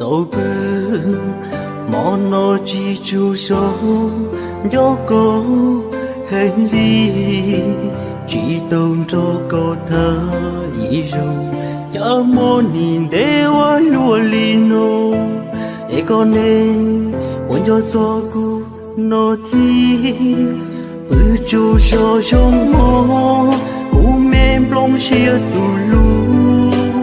Thaum kawg hmo no tsis tshua zoo nco koj heev li, tsis tau nrog koj tham ib zaug, cas hmo nim ntev ua luaj li no, es koj neeg puas nco txog kuv no thiab? Pw tsaug zog zoo hmo, kuv me nplooj siab tu lug,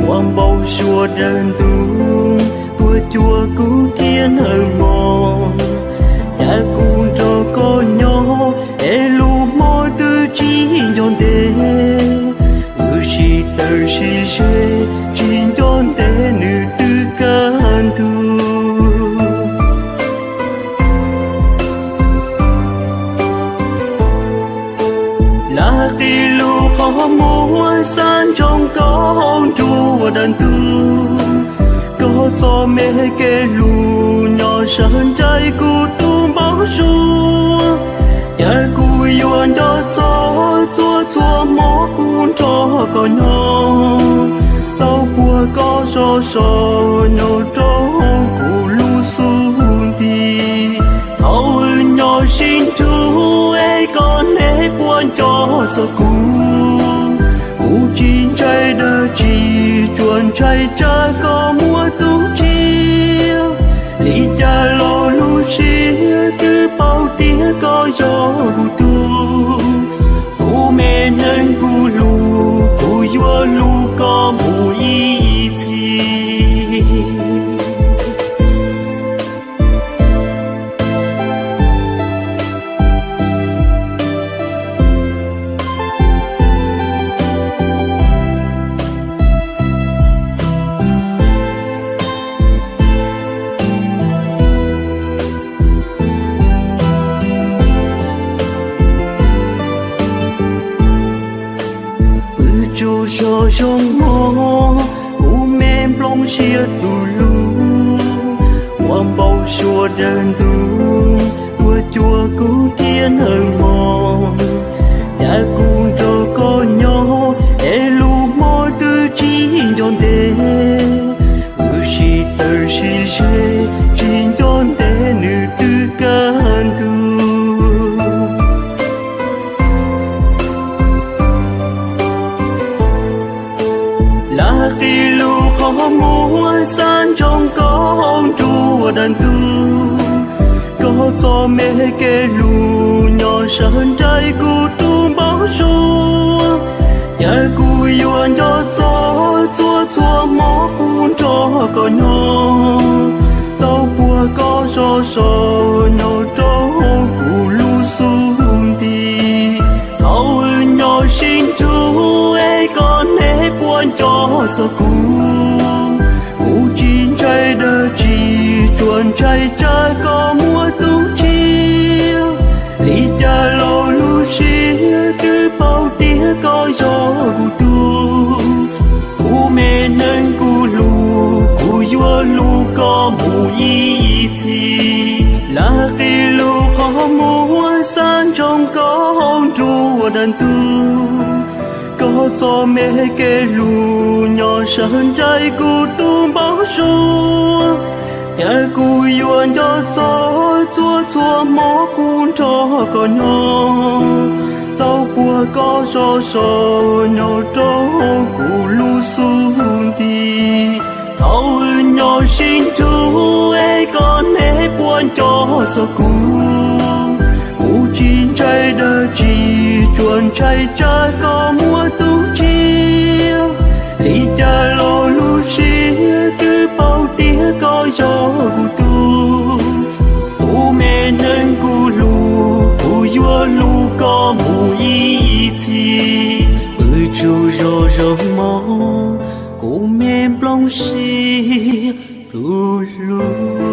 ua npau suav dawb ntuj tuaj cuag kuv thiab nawb mog. Cas kuv nrog koj nyob es lub hmo twb tsis nco ntev, wb sib tawm sib ze tsis nco ntev nws twb kaj ntug. Lam qhib lub qhov muag xav ntsoov koj nruab dawb ntuj, koj txoj me kev hlub nyob sawv nraim kuv tus npau suav. Cas kuv yuav nco txog txhua txhua hmo kuv nrog koj nyob, tau puag koj zos so nyob rau hauv kuv lub xub ntiag. Thaum wb nyob sib nrug es koj neeg puas nco txog kuv? Kuv tsis ntshai dab tsi, tsuas ntshai tsam koj muaj tus tshiab. Li cas los lub siab twb paub tias koj yog kuv tug, kuv me neeg kuv hlub, kuv yuav hlub koj mus ib txhis. Pw tsaug zog zoo hmo, kuv me nplooj siab tu lug, ua npau suav dawb ntuj tuaj cuag kuv thiab nawb mog. Cas kuv nrog koj nyob es lub hmo twb tsis nco ntev, wb sib tawm sib ze tsis nco ntev nws twb kaj ntug. Lam qhib lub qhov muag xav ntsoov koj nruab dawb ntuj, koj txoj me kev hlub nyob sawv nraim kuv tus npau suav. Cas kuv yuav nco txog txhua txhua hmo kuv nrog koj nyob, tau puag koj zos so nyob rau hauv kuv lub xub ntiag. Thaum wb nyob sib nrug es koj neeg puas nco txog kuv? Kuv tsis ntshai dab tsi, tsuas ntshai tsam koj muaj tus tshiab. Li cas los lub siab twb paub tias koj yog kuv tug, kuv me neeg kuv hlub, kuv yuav hlub koj mus ib txhis. Lam qhib lub qhov muag xav ntsoov koj nruab dawb ntuj, koj txoj me kev hlub nyob sawv nraim kuv tus npau suav. Cas kuv yuav nco txog txhua txhua hmo kuv nrog koj nyob, tau puag koj zos so nyob rau hauv kuv lub xub ntiag. Thaum wb nyob sib nrug es koj neeg puas nco txog kuv? Kuv tsis ntshai dab tsi, tsuas ntshai tsam koj muaj tus tshiab. Li cas los lub siab twb paub tias koj yog kuv tug, kuv me neeg kuv hlub, kuv yuav hlub koj mus ib txhis. Pw tsaug zog zoo hmo, kuv me nplooj siab tu lug.